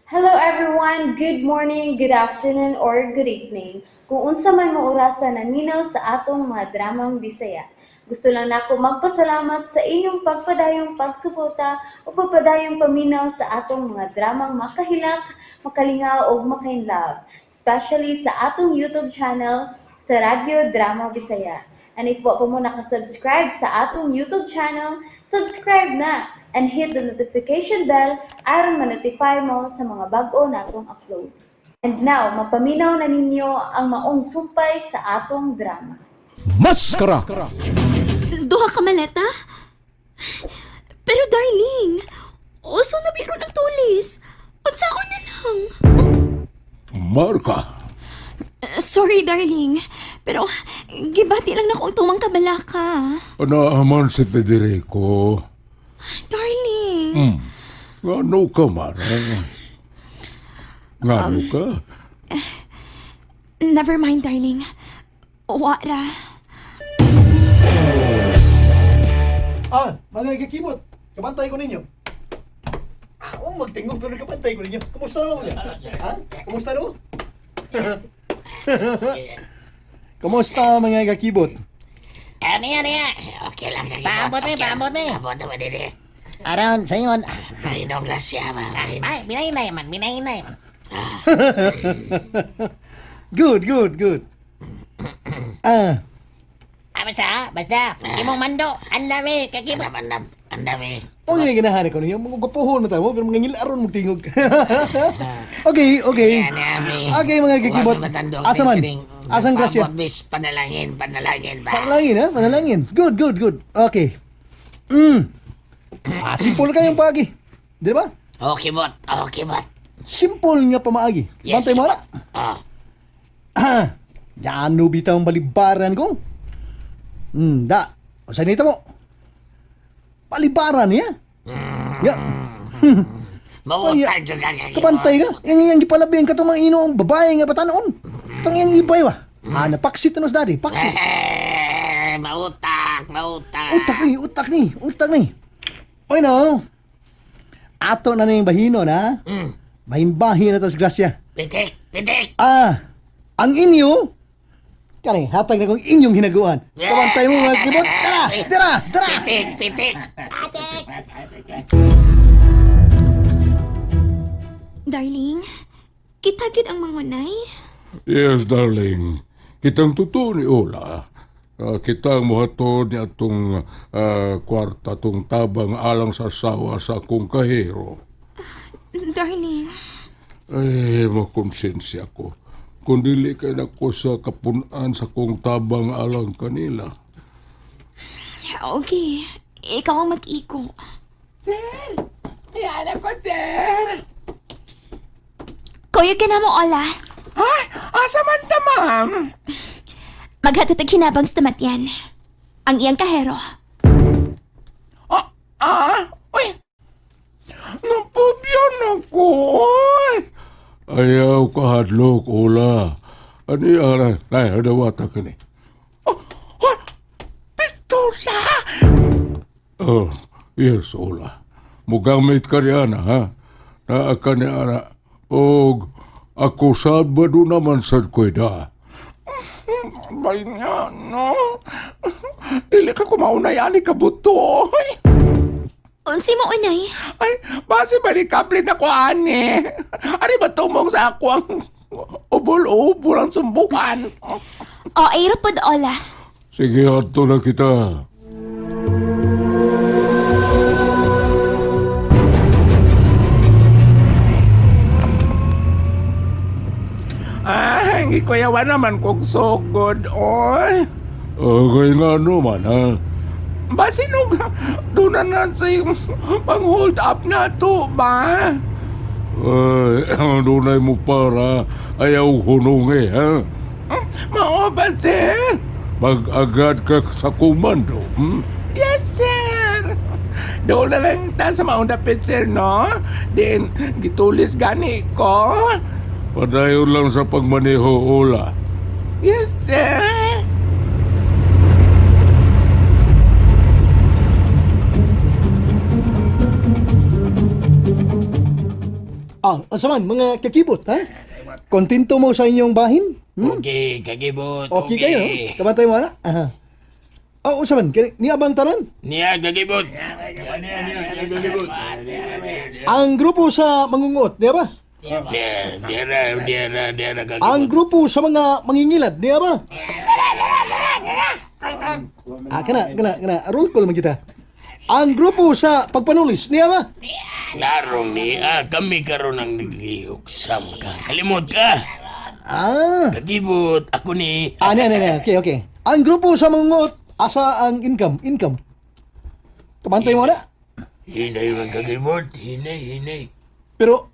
Hello everyone! Good morning, good afternoon, or good evening. Kung unsa man mo orasa naminaw sa atong mga dramang Bisaya. Gusto lang nako magpasalamat sa inyong pagpadayong pagsuporta o pagpadayong paminaw sa atong mga dramang makahilak, makalingaw ug makainlove, especially sa atong YouTube channel sa Radyo Drama Bisaya. And if wa pa mo nakasubscribe sa atong YouTube channel, subscribe na and hit the notification bell aron ma-notify mo sa mga bag-o natong uploads. And now, mapaminaw na ninyo ang maong sumpay sa atong drama. Maskara! Duha ka maleta? Pero darling, uso na biro ng tulis. Unsaon na lang. Marka! Sorry, darling. Pero gibati lang nako ang tumang kabalaka. Naaman si Federico. Darling, Ngano ka, Mara? Ngano ka? Never mind, darling. Wala. Ah, mga kakibot, kabantay ko ninyo. Ah, oh, magtingog pero kabantay ko ninyo. Kumusta naman niya? Ha? Kumusta naman? Kumusta mga kakibot? Ano yan, ano yan? Okay lang. Paabot eh, paabot eh. Paabot naman din eh. Aron, sa ingon. Marinong grasya ba? Ay, binahinay man, binahinay man. Good, good, good. Ah, Ah, basta, basta. Imong mando, andami, kakibot. Andam, andam, andam eh. oh, yun ganahan ko ninyo. Mga gwapuhon mo tayo, pero mga ngilaron mo tingog. Okay, okay. Yan, yan, eh. Okay, mga kakibot. Asa man? Asang grasya? Paabot, bis, panalangin, panalangin ba? Panalangin, ha? Panalangin. Good, good, good. Okay. Ah, simple kayong paagi. Di ba? Okay, bot. Okay, bot. Simple nga pamaagi. Yes, Bantay mo na. Ah, Ah, yan bitaw ang balibaran ko. Da. O sa nito mo. Balibaran niya. Ya. Mautan dyan ka, kakibot. Kabantay ka. Yang iyang gipalabi ang katong mga ino ang babae nga batanon. Katong iyang ibay wa. Ah, napaksit na nos daddy. Paksit. Eh, mautak, mautak. Utak ni, utak ni, utak ni. Oy no. Ato na ning bahino na. Bahin-bahin na tas grasya. Pitik, pitik. Ah, ang inyo, kani, hatag na kong inyong hinaguan. Kabantay mo mga kibot. Tara, tara, tara. Pitik, pitik. Darling, kita gid ang mangunay. Yes, darling. Kitang totoo ni Ola. Ah, kitang muhatod ni atong kwarta tong tabang alang sa asawa sa akong kahero. Darling, Ay, makonsensya ko. Kung dili kay nako sa kapunan sa kong tabang alang kanila. okay. Ikaw ang mag-iko. Sir! Ayan ako, sir! Kuya ka na mo, Ola. Ay, asa man ta, ma'am? Maghatod ang hinabang sa tamatyan. Ang iyang kahero. Ah, ah, uy! Napubyan ako, oy! Ayaw kahadlok, Ola. Ani, ara, ay, adawata ka ni. Oh, oh, pistola! Oh, yes, Ola. Mugamit ka niya na, ha? Naa ka niya na. Og, ako sabado naman sad ko'y da. Bay nga, no? Dili ka kumaunay ani kabuto, oy! Unsi mo, unay. Ay, base ba ni kaplit ako, ani? Ani ba tumong sa ako ang ubol-ubol ang sumbukan? O, ay pod, Ola. Sige, ato na kita. Ah, hindi kuyawa naman kong sugod, oy! Okay nga naman, ha? Basi nung doon na na sa pang hold up na to ba? Ay, dunay mo para ayaw hunong eh, ha? Mao ba, sir? Mag-agad ka sa komando, Yes, sir! Doon na lang ta sa maong dapit, sir, no? Then, gitulis gani ko. Padayon lang sa pagmaneho, Ola. Yes, sir! Ah, asa man, mga kakibot, ha? Kontento mo sa inyong bahin? Hmm? Okay, kagibot. Okay kayo, no? Kabantay mo na? Aha. Oh, unsa man? Kani niya bang tanan? Niya, kagibot. Ang grupo sa mangungot, di ba? Niya, diara, diara, diara, kagibot. Ang grupo sa mga mangingilad, di ba? Ah, kana, kana, kana. Roll call man kita. Ang grupo sa pagpanulis, di ba? Klarong niya, kami karon ang naglihok-sam ka. Kalimot ka. Ah. Kagibot, ako ni. Ah, niya, niya, niya. Okay, okay. Ang grupo sa mangungot, asa ang income, income. Kabantay mo na. Hinay man kagibot, hinay, hinay. Pero,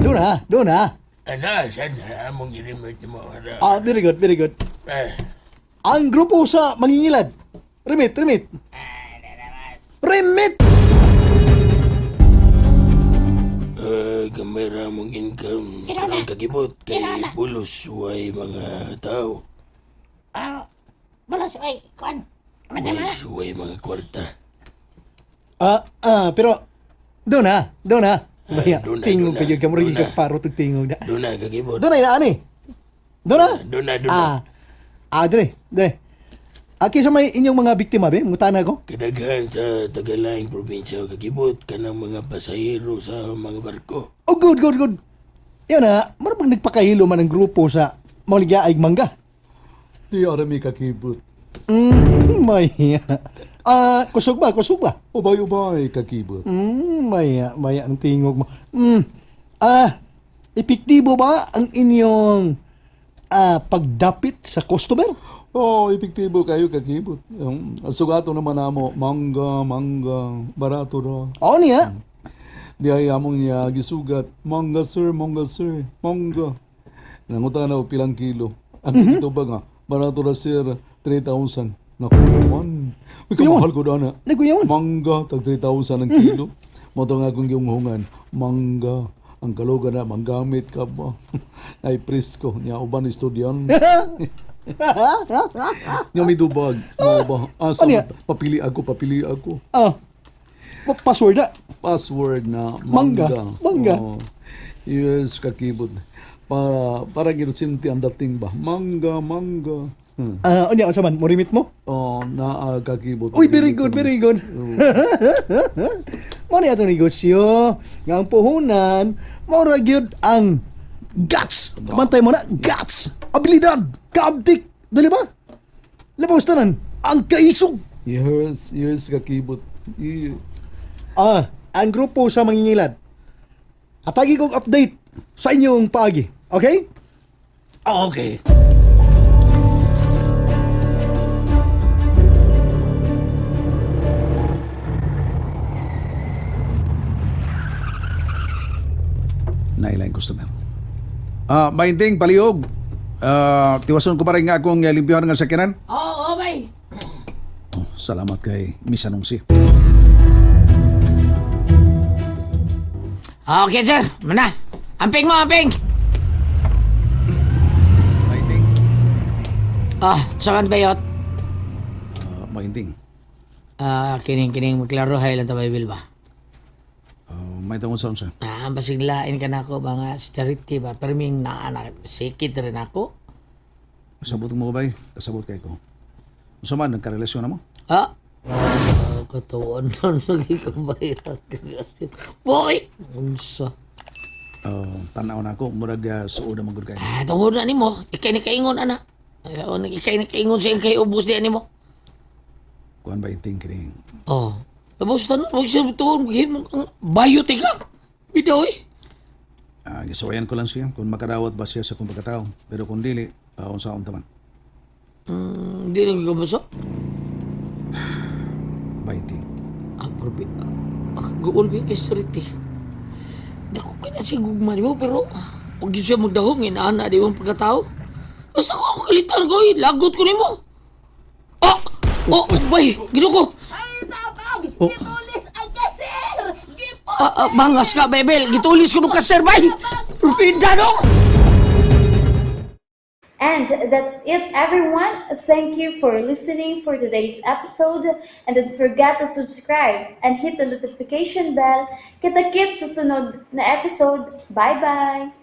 doon na, doon na. Ana, saan na among girimot mo? Ara. Ah, very good, very good. Ah, Ang grupo sa mangingilad. Remit, remit. Remit! Gamay ra among income. Karon kagibot kay pulos way mga tao. Ah, balas, ay, kuan. Way, way mga kwarta. Ah, ah, pero doon na, doon na. Baya, doon na, tingog doon na, kayo, gamro doon na. ka paro tug tingog na. Doon na kagibot. Doon na inaani. Doon na. Doon na, doon na. Ah, ah, dre, dre. Aki sa may inyong mga biktima, be, mutana ko. Kadaghan sa Tagalaing probinsya kagibot kanang mga pasahero sa mga barko. Oh, good, good, good. Yan na, marabang nagpakahilo man ang grupo sa Mauligaig Mangga. Di arami kakibot. May. Ah, kusog ba, kusog ba? Ubay-ubay kakibot. Maya, maya ang tingog mo. Ah, epektibo ba ang inyong pagdapit sa customer? Oh, epektibo kayo kakibot. Sugato naman amo, mangga, mangga, barato ra. Oo niya. Di ay among niya gisugat, mangga sir, mangga sir, mangga. Nangutan na og pilang kilo. Ang mm ba nga, barato ra sir, 3,000. Naku man. Uy, kamahal ko na. Naguyawan. Mangga, tag 3,000 ang kilo. Mo to nga akong gihunghungan, mangga. Ang kalugan na, manggamit ka ba? Ay, presko. Niya, uban estudyante. Nga may dubag. Mo ba? Asa, Ano yan? papili ako, papili ako. Ah, password na. Password na Mangga. mangga. Mangga. Oo. Yes, kakibot. Para ginusinti ang dating ba? Mangga, mangga. Ah, unya unsa man, mo remit mo? Oh, naa kakibot. Uy, very good, very good. Mo ni atong negosyo nga ang puhunan, mao ra gyud ang guts. Bantay mo na, guts, abilidad, kaabtik, dali ba? Labaw sa tanan, ang kaisog. Yes, yes, kakibot. Yeah. Ah, ang grupo sa mangingilad. Hatagi kong update sa inyong paagi. Okay? Okay. Nailaing customer. Ah, mainding palihog. Ah, tiwason ko pa rin nga akong limpyohan nga sakyanan. Oo, oh, bay. Oh, salamat kay Miss Anungsi. Okay, sir. Mana. Amping mo, amping. Mainding. Ah, saan bayot? Ah, mainding. Ah, kining kining maklaro hay lang ta Bible ba? Ah, may tungod sa unsa. Ah, basig lain ka na ako ba nga si Charity ba? Perming naanak, sikit rin ako. Kasabot mo bay, kasabot kay ko. Unsa man nagkarelasyon na mo? Ha? Ah, katawan na lagi ko ba Boy! Unsa? Ah, tanaw na ako murag suod na man gud kay. Ah, tungod na nimo. Ikay ni kaingon ana. Ay, oh, ikay ni kaingon sa kay ubos di nimo. Kuan ba inting kining? Oh. Ubos tanon, wag siya tuon, maghimo kang bayo tika. Bidaw eh. Ah, gisuwayan ko lang siya kung makarawat ba siya sa akong pagkatao. Pero kung dili, unsaon ta man. Hindi lang ko basa. Ba inting. Ah, probi. Ah, guol ba kay Charity. Dako ka na siya gugma nimo pero huwag yun siya magdahom nga inaana di mong pagkatao. Basta ko ako kalitan ko eh. Lagot ko nimo. Ah! Oh, bay! Gino ko! Ay, tabang! Oh. Gitulis ang cashier! Gipo! Ah, ah, mangas ka, Bebel! Gitulis ko nung kasir, bay! Rupinda, no? And that's it, everyone. Thank you for listening for today's episode. And don't forget to subscribe and hit the notification bell. Kita-kits sa sunod na episode. Bye-bye!